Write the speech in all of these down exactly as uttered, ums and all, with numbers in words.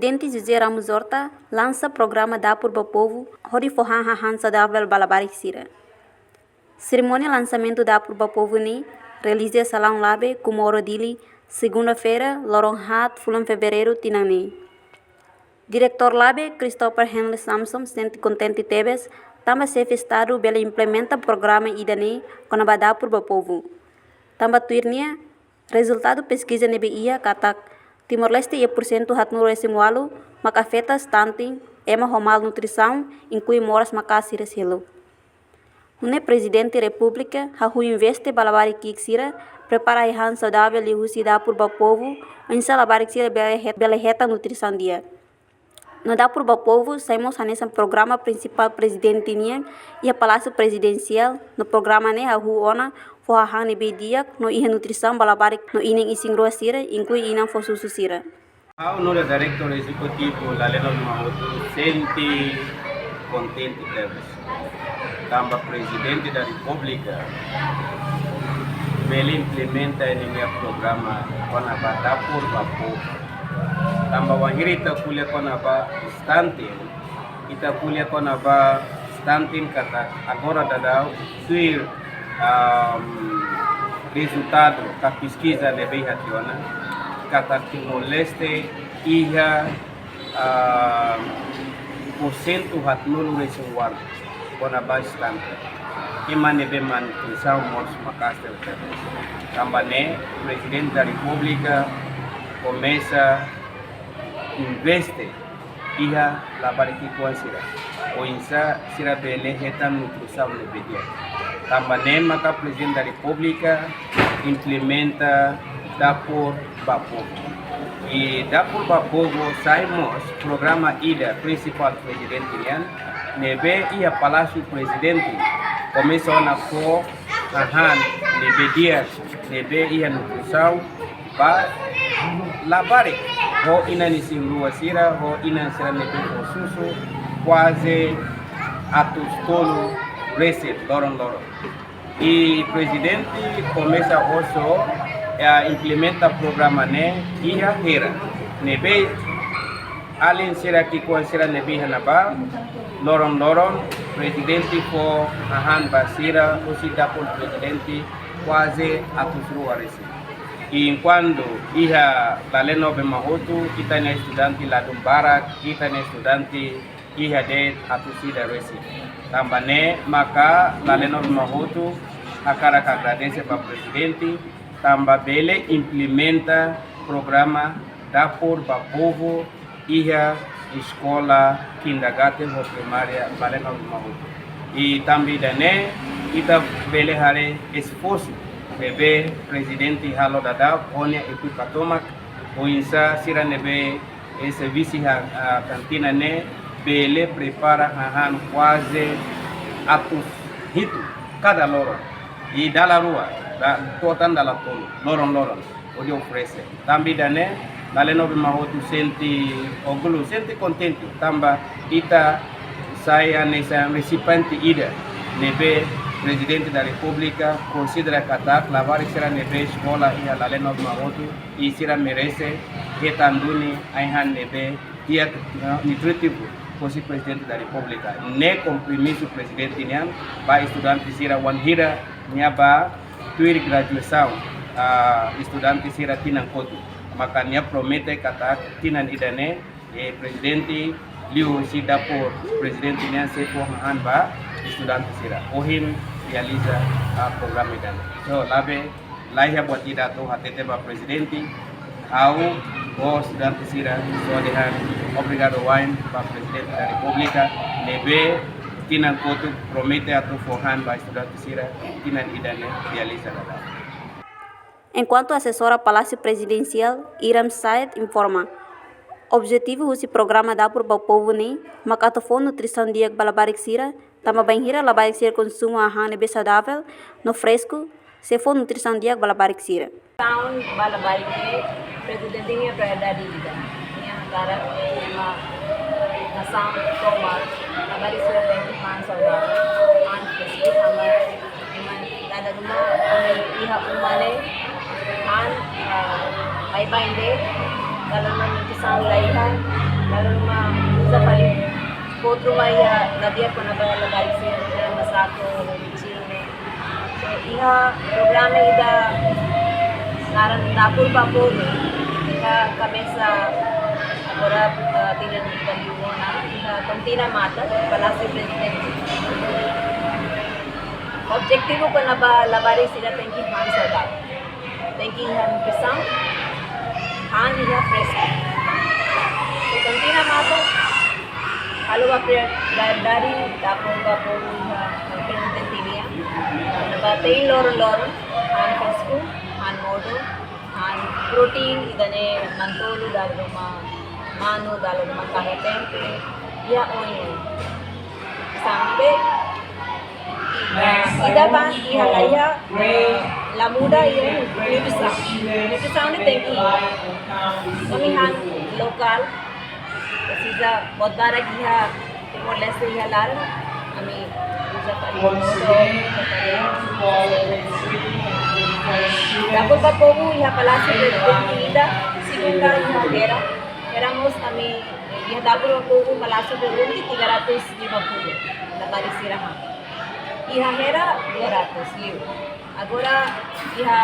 Prezidente José Ramos Horta lansa programa Dapur ba Povu hodi fó han hahán saudavel ba labarik sira. Serimónia lansamentu Dapur ba Povu ne'e realiza iha Salaun Labe, Comoro, Dili, segunda-feira, loron haat, fulan Fevereiru, tinan ne'e. Diretór Labe, Christopher Henle Samson, sente kontente tebes tanba Xefe Estadu bele implementa programa ida-ne'e kona-ba Dapur ba Povu. Tanba tuir nia, rezultadu peskiza ne'ebé iha katak Timor-Leste iha porsentu haatnulu resin ualu mak afeta stunting, ema ho malnutrisaun, inklui moras maka'as sira seluk. Nune'e Prezidente Repúblika hahú investe ba labarik ki'ik sira, prepara ai-han saudavel liuhusi Dapur ba Povu, oinsá labarik sira bele het-, bele hetan nutrisaun di'ak. No Dapur ba Povu sai mós hanesan programa prinsipál Prezidente nian iha Palásiu Prezidensiál, no programa ne'e hahú ona fó hahán ne'ebé di'ak no iha nutrisaun ba labarik no inan isin-rua sira, inklui inan fó susu sira. Ha'u nu'udar Diretór Ezekutivu Laleno Mahotu sente kontente tebes tanba Prezidente da Repúblika bele implementa ninia programa kona-ba Dapur ba Povu. Tanba wainhira ita ko'alia kona-ba stunting, ita ko'alia kona-ba stunting katak agora daudaun tuir, am, rezultadu ka peskiza ne'ebé iha tiha ona, katak Timor-Leste iha, am, porsentu haatnulu resin ualu kona-ba stunting. Ema ne'ebé malnutrisaun, moras maka'as tebes. Tanba ne'e, Prezidente da Repúblika komesa investe iha labarik ki'ik-oan sira, oinsá sira bele hetan nutrisaun ne'ebé di'ak. Tanba ne'e maka Prezidente da Repúblika implementa Dapur ba Povu. I Dapur ba Povu sai mós programa ida prinsipál Prezidente nian, ne'ebé iha Palásiu Prezidente komesa ona fó hahán ne'ebé di'ak, ne'ebé iha nutrisaun ba labarik ho inan isin-rua sira, ho inan sira ne'ebé fó susu, kuaze atus tolu resin loron-loron. I Prezidente komesa oso, eh, implementa programa ne'e iha Hera. Ne'ebé alin sira ki'ik-oan sira ne'ebé iha ne'ebá, loron-loron Prezidente fó hahán ba sira husi Dapur Prezidente kuaze atus rua resin. I enkuantu iha Laleno Mahotu, ita-nia estudante ladún barak, ita-nia estudante iha de'it atus ida resin. Tanba ne'e maka Laleno Mahotu hakarak agradese ba Prezidente, tanba bele implementa programa Dapur ba Povu iha eskola kindergarten ho primária Laleno Mahotu. I tanba ida-ne'e, ita bele haree esforsu ne'ebé Prezidente halo daudaun ho nia ekipa tomak, oinsá sira ne'ebé servisu iha, ah, kantina ne'e bele prepara hahán kuaze atus hitu kada loron. I dala rua, da-, total dala tolu, loron-loron hodi oferese. Tanba ida-ne'e, Laleno Mahotu sente orgullu, sente kontente, tanba ita sai hanesan resipiente ida ne'ebé Prezidente da Repúblika konsidera katak labarik sira ne'ebé eskola iha Laleno Mahotu, i sira merese hetan duni ai-han ne'ebé di'ak, no nutritivu, husi Prezidente da Repúblika. Ne'e kompromisu Prezidente nian ba estudante sira wainhira nia bá tuir graduasaun, ah, estudante sira tinan kotuk. Maka nia promete katak tinan ida-ne'e, eh, Prezidente liuhusi Dapur Prezidente nian sei fó hahán ba estudante sira. Ohin realiza, ah, programa ida-ne'e. So, Labe, laiha buat ida atu hatete ba Prezidente, ha'u ho estudante sira só dehan obrigadu wa'in ba Prezidente da Repúblika, ne'ebé tinan kotuk promete atu fó hahán ba estudante sira, tinan ida-ne'e realiza daudaun. Enkuantu asesora Palásiu Prezidensiál, Iram Said, informa, objetivu husi programa Dapur ba Povu ne'e maka atu fó nutrisaun di'ak ba labarik sira, tanba bainhira labarik sira konsumu hahán ne'ebé saudavel no fresku, sei fó nutrisaun di'ak ba labarik sira. Nutrisaun ba labarik ne'e Prezidente nia prioridade ida. Nia hakarak ema nasaun tomak, labarik sira tenke han saudavel, han fresku, tanba ema dada ruma, ami iha uma ne'e, han, ah, baibain de'it, kalau nutrisaun laiha, Laran ruma uza fali, potru mai iha ladia kona-ba labarik sira, masaku, licin. So, iha programa ida naran Dapur ba Povu, iha komesa agora, eh, tinan ida liu ona, iha Kantina Mata, Palásiu Prezidente. Objetivu kona-ba labarik sira tenke han saudável. Tenke iha nutrisaun, han iha fresku. So, Kantina Mata halo ba pri-, prioridade Dapur ba Povu iha Kantina Tentilia. Kona-ba tein loron-loron, han fresku, han modo, han protein, ida-ne'e manu-tolu, dala ruma manu, dala ruma kahe tempe, iha oin-oin. Sampai ida ba iha laiha, eh, la muda iha nutrisaun. Nutrisaun ne'e tenke iha. Ami han lokál, presiza buat barak iha Timor-Leste iha laran, ami uza fali modo, uza fali. Dapur ba Povu iha Palásiu Prezidente ida, segunda iha Hera. Hera mós ami iha Dapur ba Povu Palásiu Prezidente tiga ratus lima puluh. Labarik sira han. Iha Hera dua ratus liu. Agora iha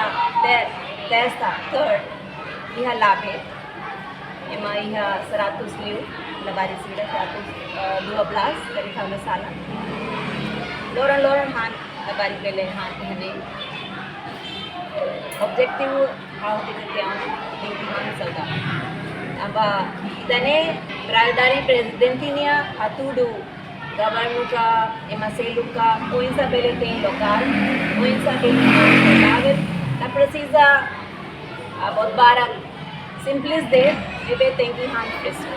te-, Testa, third, iha Labe, ema iha seratus liu, labarik sira seratus, eh, dua belas, dari kalau salah. Loron-loron han, labarik bele han iha ne'e. Objetivu ha'u tenke han, tenke han saudável. Tanba ida-ne'e prioridade Prezidente nian, hatudu gabar muka, ema seluk ka, oinsá bele tein lokál, oinsá bele tein saudável, la presiza, ah, buat barak, simples de'it, ne'ebé tenke han fresku.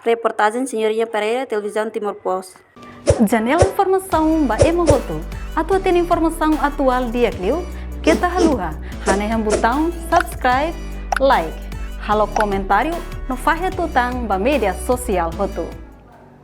Reportajen Senhorinha Pereira, Televizaun Timor Post. Janela informasaun ba ema hotu. Atu hatene informasaun atuál di'ak liu, keta haluha hanehan butaun subscribe, like, halo komentáriu no fahe tutan ba média sosiál hotu.